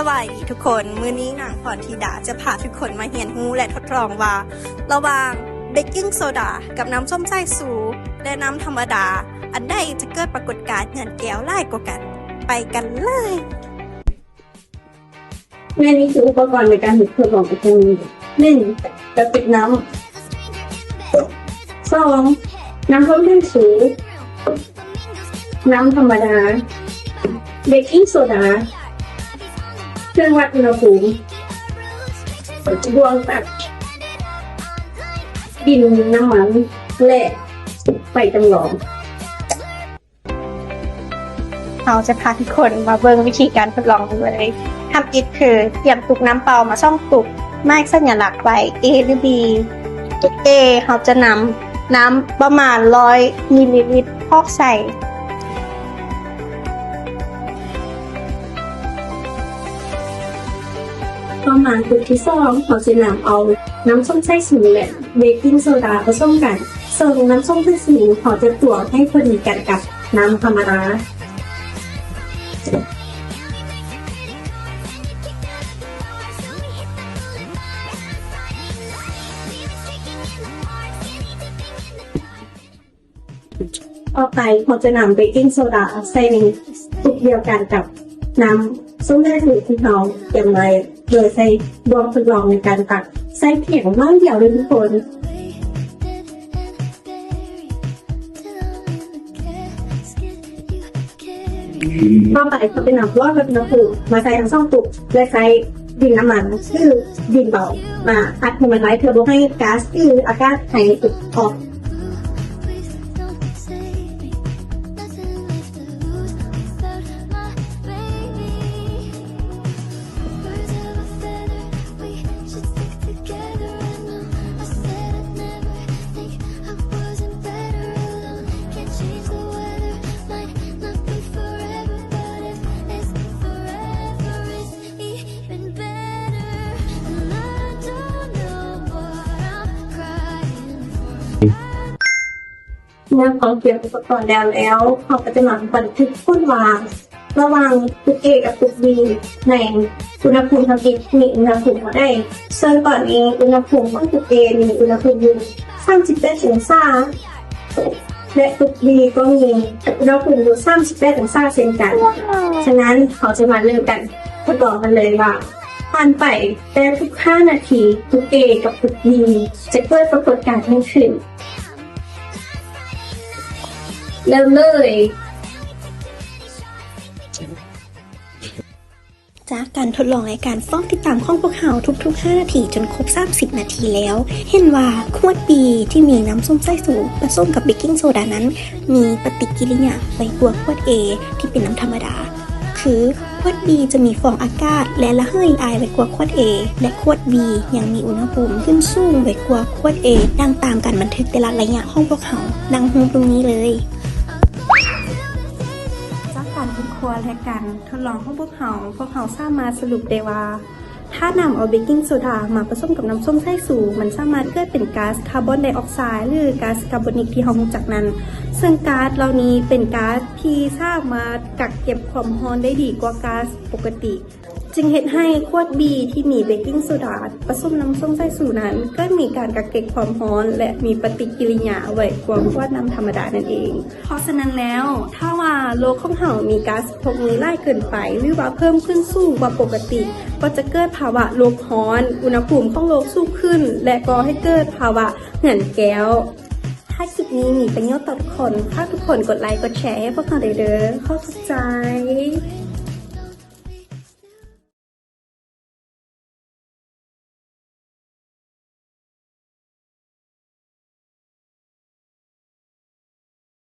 ສະບາຍດີທຸກຄົນ, ມື້ນີ້ນາງພອນທິດາຈະພາທຸກຄົນມາຮຽນຮູ້ ແລະ ທົດລອງວ່າ ລະຫວ່າງເບກກິງໂຊດາກັບນ້ຳສົ້ມສາຍຊູ ແລະ ນ້ຳທຳມະດາ ອັນໃດຈະເກີດປາກົດການເຫືອນແກ້ວຫຼາຍກວ່າກັນ? ໄປກັນເລີຍ. ແມ່ນ ນີ້ຄືອຸປະກອນໃນການທົດລອງອີກຢ່າງໜຶ່ງ. ໜຶ່ງ ກະຕິກນ້ຳ. ສອງ ນ້ຳສົ້ມສາຍຊູ, ນ້ຳທຳມະດາ, ເບກກິງໂຊດາ, ເຄື່ອງວັດອຸນຫະພູມ, ບ່ວງຕັກ, ດິນນ້ຳມັນ ແລະ ໄຟຈຳລອງ. ເຮົາຈະພາທຸກຄົນມາເບິ່ງວິທີການທົດລອງກັນເລີຍ. ທຳອິດຄືຕຽມຕຸກນ້ຳເປົ່າມາສອງຕຸກ, ໝາຍສັນຍະລັກໄວ້ A ຫຼື B. ຕຸກ A ເຮົາຈະນຳນ້ຳປະມານຮ້ອຍມິນລີລິດພອກໃສ່. ຕໍ່ມາ ຕຸກທີສອງ ເຮົາຈະນຳເອົານ້ຳສົ້ມສາຍຊູ ແລະ ເບກກິງໂຊດາປະສົມກັນ, ເຊິ່ງນ້ຳສົ້ມສາຍຊູເຮົາຈະຕວງໃຫ້ພໍດີກັນກັບນ້ຳທຳມະດາ. ຕໍ່ໄປເຮົາຈະນຳເບກກິງໂຊດາໃສ່ໃນຕຸກດຽວກັນກັບນ້ຳສົ້ມສາຍຊູທີ່ເຮົາຕຽມໄວ້ ໂດຍໃຊ້ບ່ວງທົດລອງໃນການຕັກໃສ່ພຽງໜ້ອຍດຽວເລີຍທຸກຄົນ. ຕໍ່ໄປເຮົາຈະນຳຫຼອດວັດອຸນຫະພູມມາໃສ່ທັງສອງຕຸກ ແລະ ໃຊ້ດິນນ້ຳມັນ ຫຼື ດິນເບົາ ມາອັດໃຫ້ມັນໄວ້ ເພື່ອບໍ່ໃຫ້ກາສ ຫຼື ອາກາດພາຍໃນຕຸກອອກ. ເມື່ອເຮົາຕຽມອຸປະກອນແລ້ວແລ້ວ, ເຮົາກໍຈະມາບັນທຶກຜົນວ່າ ລະຫວ່າງຕຸກ A ກັບຕຸກ B ໃນອຸນຫະພູມທຳອິດມີອຸນຫະພູມເທົ່າໃດ. ເຊິ່ງຕອນນີ້ອຸນຫະພູມຂອງຕຸກ A ມີອຸນຫະພູມຢູ່ສາມສິບແປດອົງສາ ແລະ ຕຸກ B ກໍມີອຸນຫະພູມຢູ່ສາມສິບແປດອົງສາເຊັ່ນກັນ. ສະນັ້ນ ເຮົາຈະມາເລີ່ມການທົດລອງກັນເລີຍວ່າ ຜ່ານໄປແຕ່ທຸກຫ້ານາທີ ຕຸກ A ກັບຕຸກ B ຈະເກີດປາກົດການຫຍັງຂຶ້ນ. ເລີ່ມເລີຍ. ຈາກການທົດລອງ ແລະ ການເຝົ້າຕິດຕາມຂອງພວກເຮົາທຸກໆຫ້ານາທີຈົນຄົບສາມສິບນາທີແລ້ວ, ເຫັນວ່າຂວດ B ທີ່ມີນ້ຳສົ້ມສາຍຊູປະສົມກັບເບກກິງໂຊດານັ້ນ ມີປະຕິກິລິຍາໄວກວ່າຂວດ A ທີ່ເປັນນ້ຳທຳມະດາ. ຄື ຂວດ B ຈະມີຟອງອາກາດ ແລະ ລະເຫີຍອາຍໄວກວ່າຂວດ A ແລະ ຂວດ B ຍັງມີອຸນຫະພູມຂຶ້ນສູງໄວກວ່າຂວດ A ດັ່ງຕາມການບັນທຶກແຕ່ລະໄລຍະຂອງພວກເຮົາ ດັ່ງຮູບລົງນີ້ເລີຍ. ຈາກການຄົ້ນຄວ້າ ແລະ ການທົດລອງຂອງພວກເຮົາ, ພວກເຮົາສາມາດສະຫຼຸບໄດ້ວ່າ ຖ້ານຳເອົາເບກກິງໂຊດາມາປະສົມກັບນ້ຳສົ້ມສາຍຊູ ມັນສາມາດເກີດເປັນກາສຄາບອນໄດອອກໄຊ ຫຼື ກາສຄາບອນນິກທີ່ເຮົາຮູ້ຈັກນັ້ນ. ເຊິ່ງກາສເຫຼົ່ານີ້ເປັນກາສທີ່ສາມາດກັກເກັບຄວາມຮ້ອນໄດ້ດີກວ່າກາສປົກກະຕິ, ຈຶ່ງເຮັດໃຫ້ຂວດ B ທີ່ມີເບກກິງໂຊດາປະສົມນ້ຳສົ້ມສາຍຊູນັ້ນ ເກີດມີການກັກເກັບຄວາມຮ້ອນ ແລະ ມີປະຕິກິລິຍາໄວກວ່າຂວດນ້ຳທຳມະດານັ້ນເອງ. ເພາະສະນັ້ນແລ້ວ, ຖ້າວ່າໂລກຂອງເຮົາມີກາສພວກນີ້ຫຼາຍເກີນໄປ ຫຼືວ່າເພີ່ມຂຶ້ນສູງກວ່າປົກກະຕິ, ກໍຈະເກີດພາວະໂລກຮ້ອນ, ອຸນຫະພູມຂອງໂລກສູງຂຶ້ນ ແລະ ກໍ່ໃຫ້ເກີດພາວະເຫືອນແກ້ວ. ຖ້າຄລິບນີ້ມີປະໂຫຍດຕໍ່ທຸກຄົນ, ຝາກທຸກຄົນກົດໄລກົດແຊໃຫ້ພວກເຮົາໄດ້ເດີ້. ຂໍຂອບໃຈ.